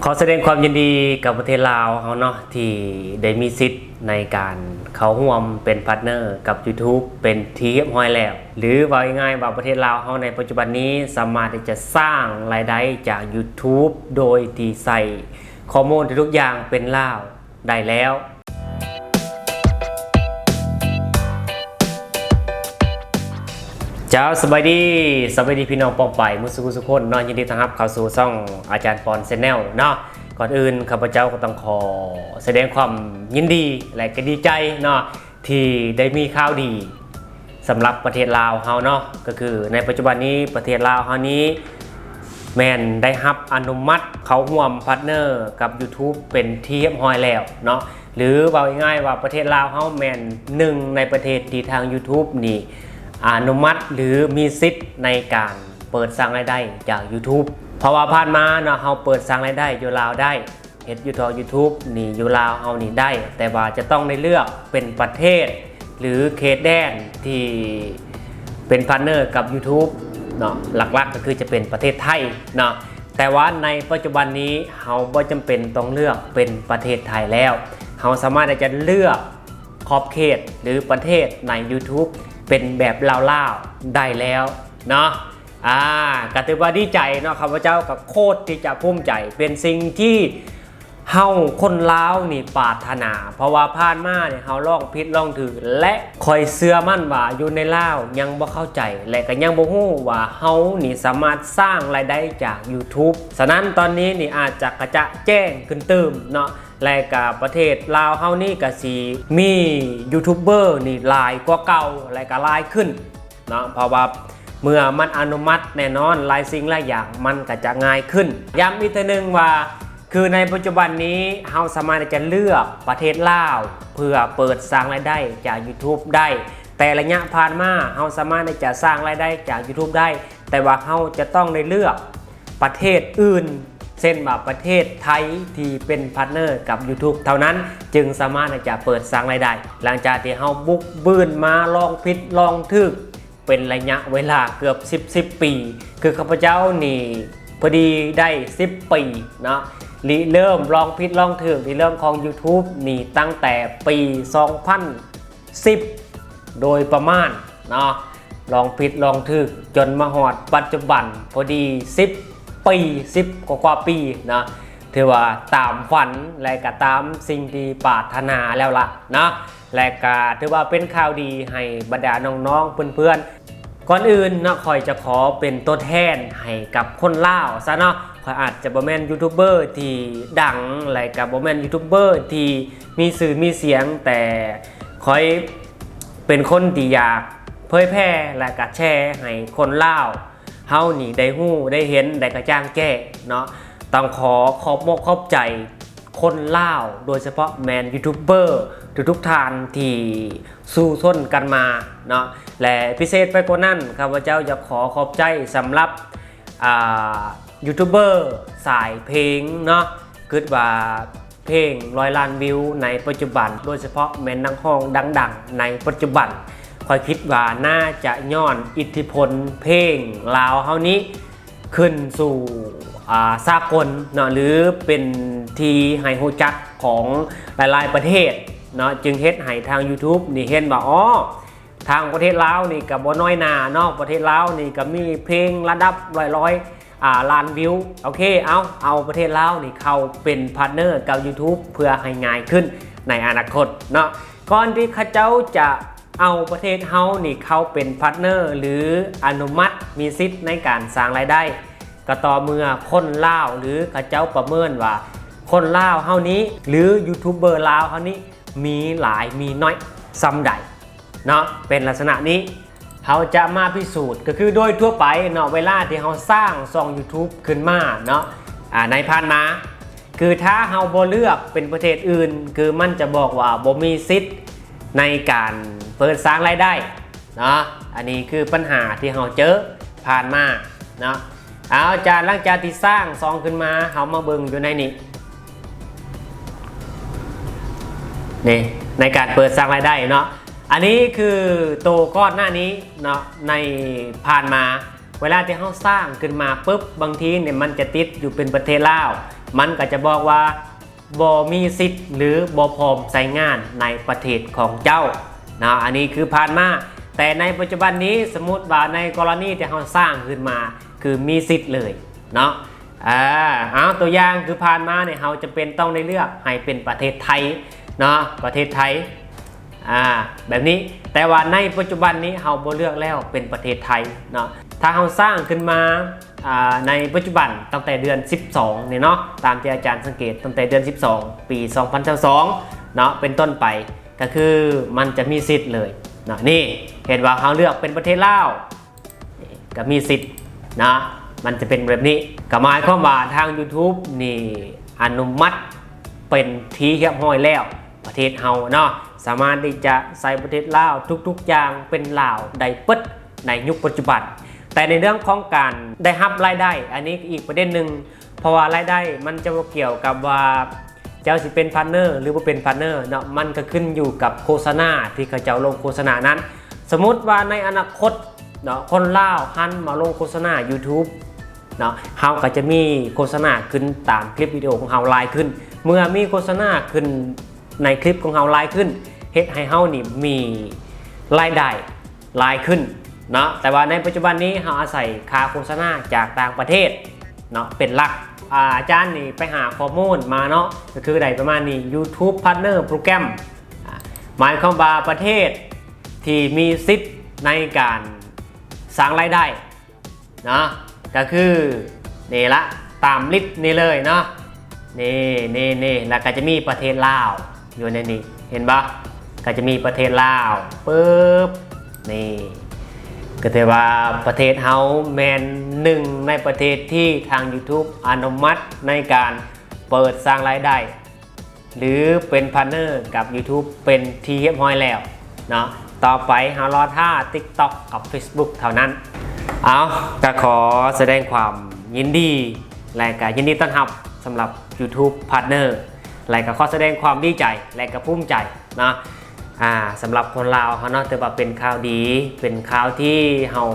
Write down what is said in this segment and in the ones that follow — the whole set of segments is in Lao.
ຂໍສະແດງຄວາມຍິນດີກັບປະເທດລາວເຮົາເນາະ ທີ່ໄດ້ມີສິດໃນການເຂົ້າຮ່ວມເປັນພາດເນີກັບ YouTube ເປັນທີ່ຮຽບຮ້ອຍແລ້ວ ຫຼື ເວົ້າງ່າຍໆວ່າ ປະເທດລາວເຮົາໃນປັດຈຸບັນນີ້ສາມາດທີ່ຈະສ້າງລາຍໄດ້ຈາກ YouTube ໂດຍທີ່ໃຊ້ຂໍ້ມູນທຸກໆຢ່າງເປັນລາວໄດ້ແລ້ວ. ເຈົ້າ ສະບາຍດີ ສະບາຍດີພີ່ນ້ອງປ້ອງປາຍໝົດສູ່ຜູ້ສູ່ຄົນເນາະ, ຍິນດີຕ້ອນຮັບເຂົ້າສູ່ຊ່ອງອາຈານປອນ Channel ເນາະ. ກ່ອນອື່ນຂ້າພະເຈົ້າກໍຕ້ອງຂໍສະແດງຄວາມຍິນດີ ແລະ ກໍດີໃຈເນາະ ທີ່ໄດ້ມີຂ່າວດີສຳລັບປະເທດລາວເຮົາເນາະ, ກໍຄືໃນປັດຈຸບັນນີ້ປະເທດລາວເຮົານີ້ ແມ່ນໄດ້ຮັບອະນຸມັດເຂົ້າຮ່ວມພາດເນີກັບ YouTube ເປັນທີ່ຮຽບຮ້ອຍແລ້ວເນາະ, ຫຼື ເວົ້າງ່າຍໆວ່າ ປະເທດລາວເຮົາແມ່ນໜຶ່ງໃນປະເທດທີ່ທາງ YouTube ນີ້ອະນຸມັດ ຫຼື ມີສິດໃນການເປີດສ້າງລາຍໄດ້ຈາກ YouTube. ເພາະວ່າຜ່ານມາເນາະ ເຮົາເປີດສ້າງລາຍໄດ້ຢູ່ລາວໄດ້ ເຮັດຢູ່ຕໍ່ YouTube ນີ້ຢູ່ລາວເຮົານີ້ໄດ້, ແຕ່ວ່າຈະຕ້ອງໄດ້ເລືອກເປັນປະເທດ ຫຼື ເຂດແດນທີ່ເປັນພາດເນີກັບ YouTube ເນາະ, ຫຼັກໆກໍຄືຈະເປັນປະເທດໄທເນາະ. ແຕ່ວ່າໃນປັດຈຸບັນນີ້ເຮົາບໍ່ຈຳເປັນຕ້ອງເລືອກເປັນປະເທດໄທແລ້ວ, ເຮົາສາມາດທີ່ຈະເລືອກຂອບເຂດ ຫຼື ປະເທດໃນ YouTube ເປັນແບບລາວໆໄດ້ແລ້ວເນາະ. ອາ ກໍຖືວ່າດີໃຈເນາະ, ຂ້າພະເຈົ້າກໍໂຄດທີ່ຈະພູມໃຈ, ເປັນສິ່ງທີ່ ເຮົາຄົນລາວນີ້ປາດຖະໜາ, ເພາະວ່າຜ່ານມານີ້ເຮົາລອງຜິດລອງຖືກ ແລະ ຂ້ອຍເຊື່ອໝັ້ນວ່າຢູ່ໃນລາວຍັງບໍ່ເຂົ້າໃຈ ແລະ ກໍຍັງບໍ່ຮູ້ວ່າເຮົານີ້ສາມາດສ້າງລາຍໄດ້ຈາກ YouTube. ສະນັ້ນຕອນນີ້ນີ້ອາດຈະກະຈະແຈ້ງຂຶ້ນຕື່ມເນາະ, ແລະ ກະປະເທດລາວເຮົານີ້ກະຊິມີຢູທູບເບີນີ້ຫຼາຍກວ່າເກົ່າ ແລະ ກະຫຼາຍຂຶ້ນ ເນາະ, ເພາະວ່າເມື່ອມັນອະນຸມັດແນ່ນອນ ຫຼາຍສິ່ງຫຼາຍຢ່າງມັນກໍຈະງ່າຍຂຶ້ນ. ຢ້ຳອີກເທື່ອໜຶ່ງວ່າ ຄືໃນປັດຈຸບັນນີ້ເຮົາສາມາດທີ່ຈະເລືອກປະເທດລາວ ເພື່ອເປີດສ້າງລາຍໄດ້ຈາກ YouTube ໄດ້, ແຕ່ໄລຍະຜ່ານມາເຮົາສາມາດທີ່ຈະສ້າງລາຍໄດ້ຈາກ YouTube ໄດ້, ແຕ່ວ່າເຮົາຈະຕ້ອງໄດ້ເລືອກປະເທດອື່ນ ເຊັ່ນວ່າປະເທດໄທທີ່ເປັນພາດເນີກັບ YouTube ເທົ່ານັ້ນ ຈຶ່ງສາມາດທີ່ຈະເປີດສ້າງລາຍໄດ້. ຫຼັງຈາກທີ່ເຮົາບຸກບືນມາລອງຜິດລອງຖືກ ເປັນໄລຍະເວລາເກືອບສິບ ສິບປີ, ຄືຂ້າພະເຈົ້ານີ້ພໍດີໄດ້ສິບປີເນາະ, ລິເລີ່ມລອງຜິດລອງຖືກໃນເລື່ອງຂອງ YouTube ນີ້ຕັ້ງແຕ່ປີສອງພັນສິບໂດຍປະມານເນາະ, ລອງຜິດລອງຖືກຈົນມາຮອດປັດຈຸບັນ ພໍດີສິບປີ ສິບກວ່າໆປີເນາະ, ຖືວ່າຕາມຝັນ ແລະ ກໍຕາມສິ່ງທີ່ປາດຖະໜາແລ້ວລະເນາະ. ແລະກະຖືວ່າເປັນຂ່າວດີໃຫ້ບັນດານ້ອງໆເພື່ອນໆ. ກ່ອນອື່ນເນາະ ຂ້ອຍຈະຂໍເປັນຕົວແທນໃຫ້ກັບຄົນລາວຊະເນາະ, ຂ້ອຍອາດຈະບໍ່ແມ່ນຢູທູບເບີທີ່ດັງ ແລະກະບໍ່ແມ່ນຢູທູບເບີທີ່ມີຊື່ມີສຽງ, ແຕ່ຂ້ອຍເປັນຄົນທີ່ຢາກເຜີຍແຜ່ ແລະກະແຊໃຫ້ຄົນລາວເຮົານີ້ໄດ້ຮູ້ໄດ້ເຫັນໄດ້ກະຈ່າງແຈ້ງເນາະ. ຕ້ອງຂໍຂອບມົກຂອບໃຈ ຄົນລາວ ໂດຍສະເພາະແມ່ນຢູທູບເບີທຸກໆທ່ານທີ່ສູ້ຊົນກັນມາເນາະ, ແລະ ພິເສດໄປກວ່ານັ້ນ ຂ້າພະເຈົ້າຢາກຂໍຂອບໃຈສຳລັບ ອ່າ ຢູທູບເບີສາຍເພງເນາະ, ຄິດວ່າເພງຮ້ອຍລ້ານວິວໃນປັດຈຸບັນ ໂດຍສະເພາະແມ່ນນັກຮ້ອງດັງໆໃນປັດຈຸບັນ, ຂ້ອຍຄິດວ່າໜ້າຈະຍ້ອນອິດທິພົນເພງລາວເຮົານີ້ ຂຶ້ນສູ່ ອ່າ ສາກົນເນາະ ຫຼື ເປັນທີ່ໃຫ້ຮູ້ຈັກຂອງຫຼາຍໆປະເທດເນາະ, ຈຶ່ງເຮັດໃຫ້ທາງຢູທູບນີ້ເຫັນວ່າ ອໍ ທາງປະເທດລາວນີ້ກໍບໍ່ນ້ອຍໜ້າເນາະ, ປະເທດລາວນີ້ກໍມີເພງລະດັບຮ້ອຍໆ ອ່າ ລ້ານວິວ. ໂອເຄ ເອົາ ເອົາປະເທດລາວນີ້ເຂົ້າເປັນພາດເນີກັບຢູທູບ ເພື່ອໃຫ້ງ່າຍຂຶ້ນໃນອະນາຄົດເນາະ. ກ່ອນທີ່ເຂົາເຈົ້າຈະ ເອົາປະເທດເຮົານີ້ເຂົ້າເປັນພາດເນີ ຫຼື ອະນຸມັດມີສິດໃນການສ້າງລາຍໄດ້ ກໍຕໍ່ເມື່ອຄົນລາວ ຫຼື ເຂົາເຈົ້າປະເມີນວ່າຄົນລາວເຮົານີ້ ຫຼື ຢູທູບເບີລາວເຮົານີ້ ມີຫຼາຍມີໜ້ອຍສ່ຳໃດເນາະ, ເປັນລັກສະນະນີ້. ເຮົາຈະມາພິສູດ ກໍຄືໂດຍທົ່ວໄປເນາະ ເວລາທີ່ເຮົາສ້າງຊ່ອງຢູທູບຂຶ້ນມາເນາະ ອາ ໃນຜ່ານມາ ຄືຖ້າເຮົາບໍ່ເລືອກເປັນປະເທດອື່ນ ຄືມັນຈະບອກວ່າບໍ່ມີສິດໃນການເປີດສ້າງລາຍໄດ້ເນາະ. ອັນນີ້ຄືບັນຫາທີ່ເຮົາເຈີຜ່ານມາເນາະ. ເອົາ ຈາກ ຫຼັງຈາກທີ່ສ້າງຊ່ອງຂຶ້ນມາ ເຮົາມາເບິ່ງຢູ່ໃນນີ້ ນີ້ ໃນການເປີດສ້າງລາຍໄດ້ເນາະ. ອັນນີ້ຄືໂຕກ່ອນໜ້ານີ້ເນາະ ໃນຜ່ານມາ ເວລາທີ່ເຮົາສ້າງຂຶ້ນມາປຶບ ບາງທີນີ້ມັນຈະຕິດຢູ່ເປັນປະເທດລາວ ມັນກໍຈະບອກວ່າບໍ່ມີສິດ ຫຼື ບໍ່ພ້ອມໃຊ້ງານໃນປະເທດຂອງເຈົ້າເນາະ. ອັນນີ້ຄືຜ່ານມາ, ແຕ່ໃນປັດຈຸບັນນີ້ ສົມມຸດວ່າໃນກໍລະນີທີ່ເຮົາສ້າງຂຶ້ນມາ ຄືມີສິດເລີຍເນາະ. ອາ ເອົາ ຕົວຢ່າງຄືຜ່ານມານີ້ ເຮົາຈຳເປັນຕ້ອງໄດ້ເລືອກໃຫ້ເປັນປະເທດໄທເນາະ, ປະເທດໄທ ອາ ແບບນີ້. ແຕ່ວ່າໃນປັດຈຸບັນນີ້ເຮົາບໍ່ເລືອກແລ້ວເປັນປະເທດໄທເນາະ. ຖ້າເຮົາສ້າງຂຶ້ນມາ ອາ ໃນປັດຈຸບັນ ຕັ້ງແຕ່ເດືອນສິບສອງນີ້ເນາະ, ຕາມທີ່ອາຈານສັງເກດ ຕັ້ງແຕ່ເດືອນສິບສອງ ປີສອງພັນຊາວສອງເນາະ ເປັນຕົ້ນໄປ ກໍຄືມັນຈະມີສິດເລີຍເນາະ. ນີ້ ເຫັນວ່າເຮົາເລືອກເປັນປະເທດລາວ ກໍມີສິດເນາະ, ມັນຈະເປັນແບບນີ້. ກໍໝາຍຄວາມວ່າທາງ YouTube ນີ້ອະນຸມັດເປັນທີ່ຮຽບຮ້ອຍແລ້ວ, ປະເທດເຮົາເນາະ ສາມາດທີ່ຈະໃຊ້ປະເທດລາວ ທຸກໆຢ່າງເປັນລາວໄດ້ເບິດໃນຍຸກປັດຈຸບັນ. ແຕ່ໃນເລື່ອງຂອງການໄດ້ຮັບລາຍໄດ້ ອັນນີ້ກໍອີກປະເດັນໜຶ່ງ, ເພາະວ່າລາຍໄດ້ມັນຈະບໍ່ກ່ຽວກັບວ່າ ເຈົ້າຊິເປັນພາດເນີ ຫຼື ບໍ່ເປັນພາດເນີເນາະ, ມັນກໍຂຶ້ນຢູ່ກັບໂຄສະນາທີ່ເຂົາເຈົ້າລົງໂຄສະນານັ້ນ. ສົມມຸດວ່າໃນອະນາຄົດເນາະ ຄົນລາວຫັນມາລົງໂຄສະນາ YouTube ເນາະ, ເຮົາກໍຈະມີໂຄສະນາຂຶ້ນຕາມຄລິບວິດີໂອຂອງເຮົາຫຼາຍຂຶ້ນ. ເມື່ອມີໂຄສະນາຂຶ້ນໃນຄລິບຂອງເຮົາຫຼາຍຂຶ້ນ ເຮັດໃຫ້ເຮົານີ້ມີລາຍໄດ້ ຫຼາຍຂຶ້ນເນາະ. ແຕ່ວ່າໃນປັດຈຸບັນນີ້ເຮົາອາໄສຄ່າໂຄສະນາຈາກຕ່າງປະເທດເນາະເປັນຫຼັກ. ອາ ອາຈານນີ້ໄປຫາຂໍ້ມູນມາເນາະ, ກໍຄືໄດ້ປະມານນີ້ YouTube Partner Program ອາ ໝາຍຄວາມວ່າປະເທດທີ່ມີສິດໃນການສ້າງລາຍໄດ້ ເນາະ, ກໍຄືນີ້ລະ ຕາມລິດນີ້ເລີຍເນາະ. ນີ້ ນີ້ ນີ້ ແລ້ວກໍຈະມີປະເທດລາວຢູ່ໃນນີ້ ເຫັນບໍ່? ກໍຈະມີປະເທດລາວ ປຶບ ນີ້ ກໍຖືວ່າປະເທດເຮົາແມ່ນໜຶ່ງໃນປະເທດທີ່ທາງ YouTube ອະນຸມັດໃນການເປີດສ້າງລາຍໄດ້ ຫຼື ເປັນພາດເນີກັບ YouTube ເປັນທີ່ຮຽບຮ້ອຍແລ້ວເນາະ. ຕໍ່ໄປເຮົາລໍຖ້າ TikTok ກັບ Facebook ເທົ່ານັ້ນ. ເອົາ ກໍຂໍສະແດງຄວາມຍິນດີ ແລະ ກໍຍິນດີຕ້ອນຮັບສຳລັບ YouTube Partner ແລະ ກໍຂໍສະແດງຄວາມດີໃຈ ແລະ ກໍພູມໃຈເນາະ. ອາ ສຳລັບຄົນລາວເຮົາເນາະ ຖືວ່າເປັນຂ່າວດີ ເປັນຂ່າວທີ່ເຮົາ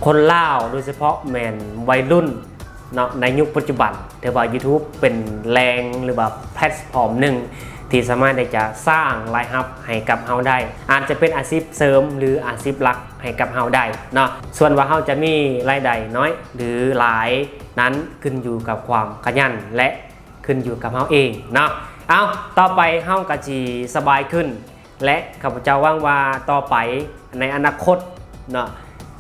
ຄົນລາວ ໂດຍສະເພາະແມ່ນໄວລຸ້ນ ເນາະ ໃນຍຸກປັດຈຸບັນ ຖືວ່າ YouTube ເປັນແຫຼ່ງ ຫຼືວ່າແພລດຟອມໜຶ່ງ ທີ່ສາມາດທີ່ຈະສ້າງລາຍຮັບໃຫ້ກັບເຮົາໄດ້, ອາດຈະເປັນອາຊີບເສີມ ຫຼື ອາຊີບຫຼັກໃຫ້ກັບເຮົາໄດ້ເນາະ. ສ່ວນວ່າເຮົາຈະມີລາຍໄດ້ໜ້ອຍ ຫຼື ຫຼາຍ ນັ້ນຂຶ້ນຢູ່ກັບຄວາມຂະຫຍັນ ແລະ ຂຶ້ນຢູ່ກັບເຮົາເອງເນາະ. ເອົາ ຕໍ່ໄປເຮົາກໍຊິສະບາຍຂຶ້ນ ແລະ ຂ້າພະເຈົ້າຫວັງວ່າຕໍ່ໄປໃນອະນາຄົດເນາະ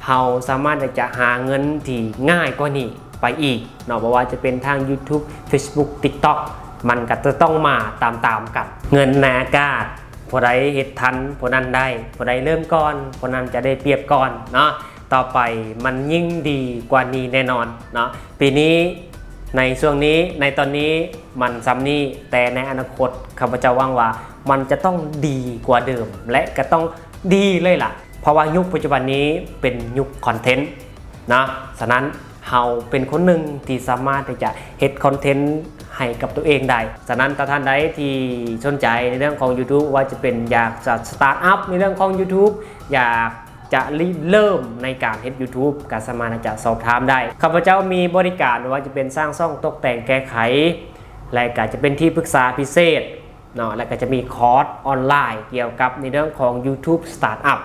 ເຮົາສາມາດທີ່ຈະຫາເງິນທີ່ງ່າຍກວ່ານີ້ໄປອີກເນາະ, ບໍ່ວ່າຈະເປັນທາງ YouTube Facebook TikTok ມັນກໍຈະຕ້ອງມາຕາມໆກັນ. ເງິນໃນອາກາດ ຜູ້ໃດເຮັດທັນຜູ້ນັ້ນໄດ້, ຜູ້ໃດເລີ່ມກ່ອນຜູ້ນັ້ນຈະໄດ້ປຽບກ່ອນເນາະ. ຕໍ່ໄປມັນຍິ່ງດີກວ່ານີ້ແນ່ນອນເນາະ. ປີນີ້ ໃນຊ່ວງນີ້ ໃນຕອນນີ້ມັນສ່ຳນີ້, ແຕ່ໃນອະນາຄົດ ຂ້າພະເຈົ້າຫວັງວ່າມັນຈະຕ້ອງດີກວ່າເດີມ ແລະ ກະຕ້ອງດີເລີຍລະ, ເພາະວ່າຍຸກປັດຈຸບັນນີ້ເປັນຍຸກຄອນເທັນເນາະ. ສະນັ້ນ ເຮົາເປັນຄົນໜຶ່ງທີ່ສາມາດທີ່ຈະເຮັດຄອນເທັນໃຫ້ກັບຕົວເອງໄດ້. ສະນັ້ນ ຖ້າທ່ານໃດທີ່ສົນໃຈໃນເລື່ອງຂອງ YouTube ວ່າຈະເປັນຢາກຈະ start up ໃນເລື່ອງຂອງ YouTube ຢາກ ຈະລິເລີ່ມໃນການເຮັດ YouTube ກໍສາມາດທີ່ຈະສອບຖາມໄດ້. ຂ້າພະເຈົ້າມີບໍລິການ ບໍ່ວ່າຈະເປັນສ້າງຊ່ອງ, ຕົກແຕ່ງ, ແກ້ໄຂ ແລະ ກໍຈະເປັນທີ່ປຶກສາພິເສດເນາະ, ແລະ ກໍຈະມີຄອດອອນລາຍກ່ຽວກັບໃນເລື່ອງຂອງ YouTube Startup